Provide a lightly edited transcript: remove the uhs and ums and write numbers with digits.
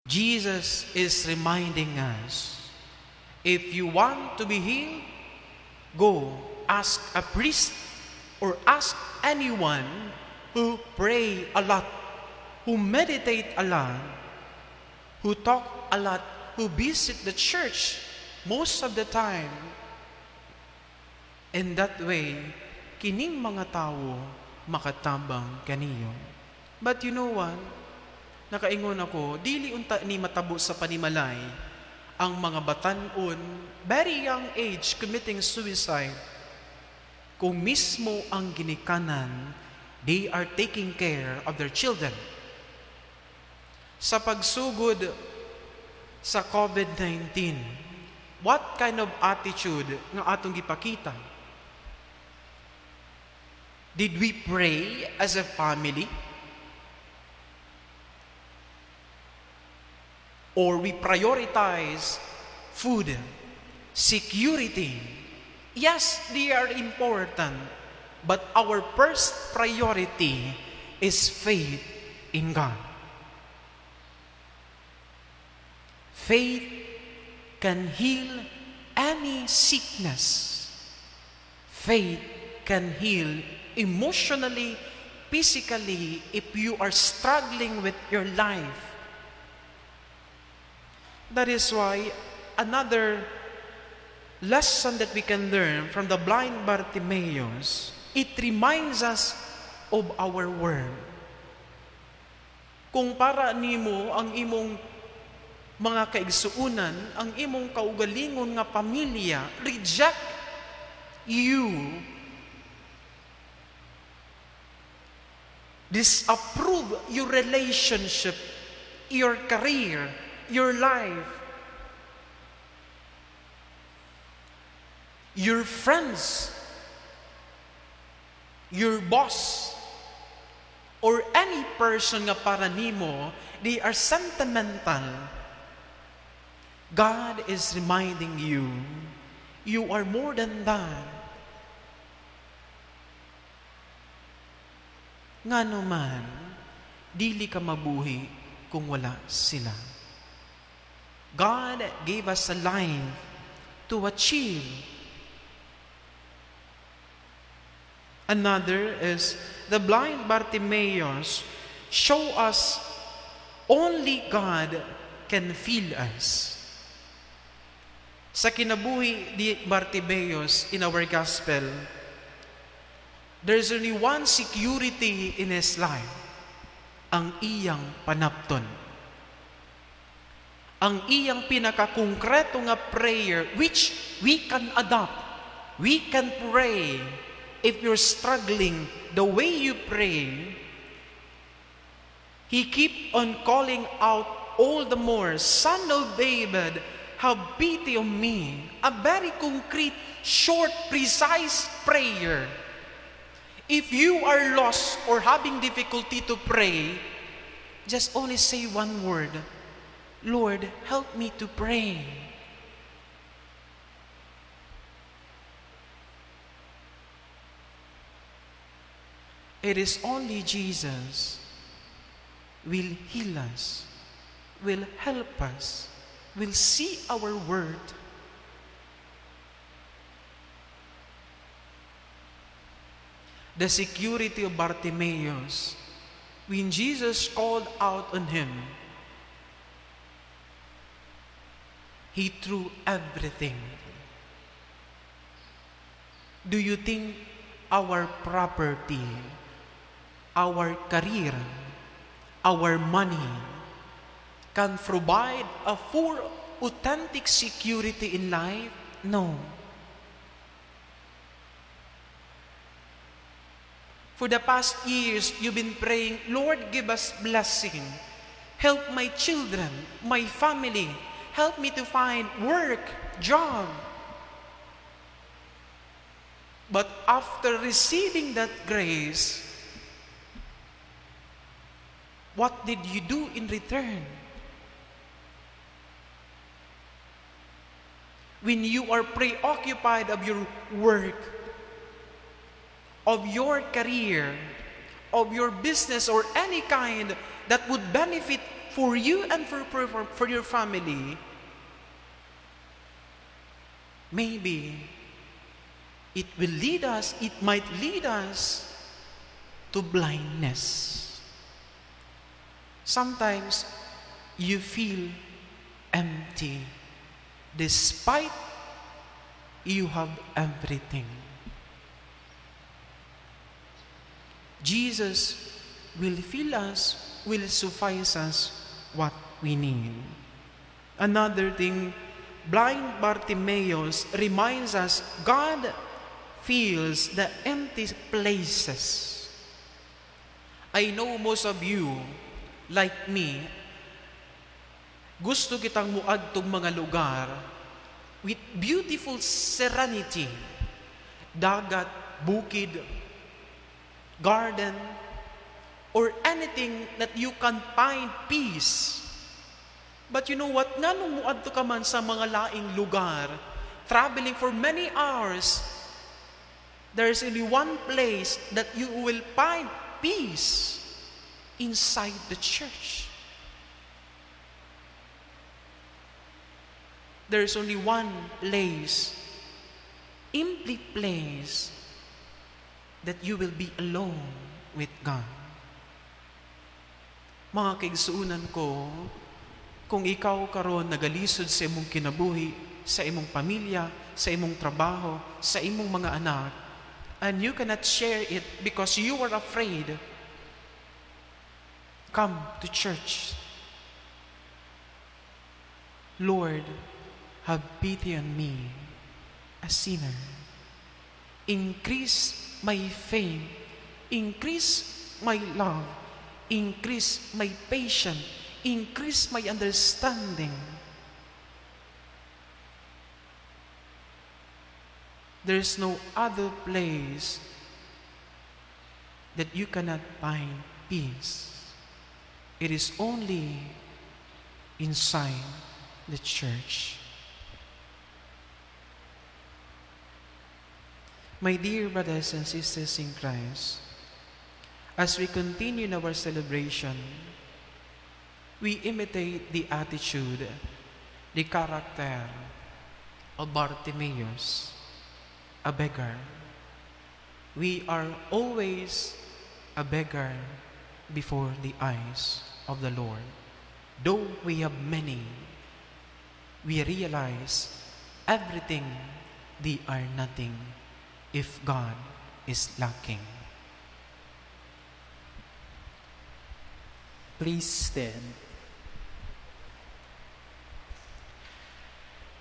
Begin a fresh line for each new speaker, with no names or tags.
Jesus is reminding us, if you want to be healed, go ask a priest or ask anyone who pray a lot, who meditate a lot, who talk a lot, who visit the church most of the time. In that way, kining mga tawo makatabang kaniyo. But you know what? Nakaingon ako, dili unta ni matabo sa panimalay ang mga batan-on, very young age, committing suicide. Kung mismo ang ginikanan, they are taking care of their children. Sa pagsugod sa COVID-19, what kind of attitude nga atong gipakita? Did we pray as a family? Or we prioritize food, security? Yes, they are important, but our first priority is faith in God. Faith can heal any sickness. Faith can heal emotionally, physically, if you are struggling with your life. That is why another lesson that we can learn from the blind Bartimaeus, it reminds us of our worth. Kung para nimo ang imong mga kaigsuunan, ang imong kaugalingon nga pamilya, reject you, disapprove your relationship, your career, your life, your friends, your boss, or any person nga para nimo, they are sentimental. God is reminding you, you are more than that. Ngano man, dili ka mabuhi kung wala sila. God gave us a life to achieve. Another is the blind Bartimaeus show us only God can feel us. Sa kinabuhi ni Bartimaeus in our gospel, there's only one security in his life, ang iyang panapton. Ang iyang pinakakongkreto nga prayer which we can adopt. We can pray. If you're struggling, the way you pray, he keep on calling out all the more, "Son of David, have pity on me." A very concrete, short, precise prayer. If you are lost or having difficulty to pray, just only say one word, "Lord, help me to pray." It is only Jesus will heal us, will help us, will see our worth. The security of Bartimaeus, when Jesus called out on him, he threw everything. Do you think our property, our career, our money can provide a full, authentic security in life? No. For the past years, you've been praying, "Lord, give us blessing. Help my children, my family. Help me to find work, job." But after receiving that grace, what did you do in return? When you are preoccupied of your work, of your career, of your business, or any kind that would benefit for you and for your family, maybe it will lead us, it might lead us to blindness. Sometimes you feel empty despite you have everything. Jesus will fill us, will suffice us what we need. Another thing, blind Bartimaeus reminds us God fills the empty places. I know most of you, like me, gusto kitang muadtong mga lugar with beautiful serenity. Dagat, bukid, garden, or anything that you can find peace. But you know what? Nganong muadto ka man sa mga laing lugar, traveling for many hours, there is only one place that you will find peace: inside the church. There is only one place, empty place, that you will be alone with God. Mga kaigsuonan ko, kung ikaw karon nagalisod sa imong kinabuhi, sa imong pamilya, sa imong trabaho, sa imong mga anak, and you cannot share it because you are afraid, come to church. Lord, have pity on me, a sinner. Increase my faith, increase my love, increase my patience, increase my understanding. There is no other place that you cannot find peace. It is only inside the church. My dear brothers and sisters in Christ, as we continue in our celebration, we imitate the attitude, the character of Bartimaeus, a beggar. We are always a beggar before the eyes of the Lord. Though we have many, we realize everything, they are nothing if God is lacking.
Please stand.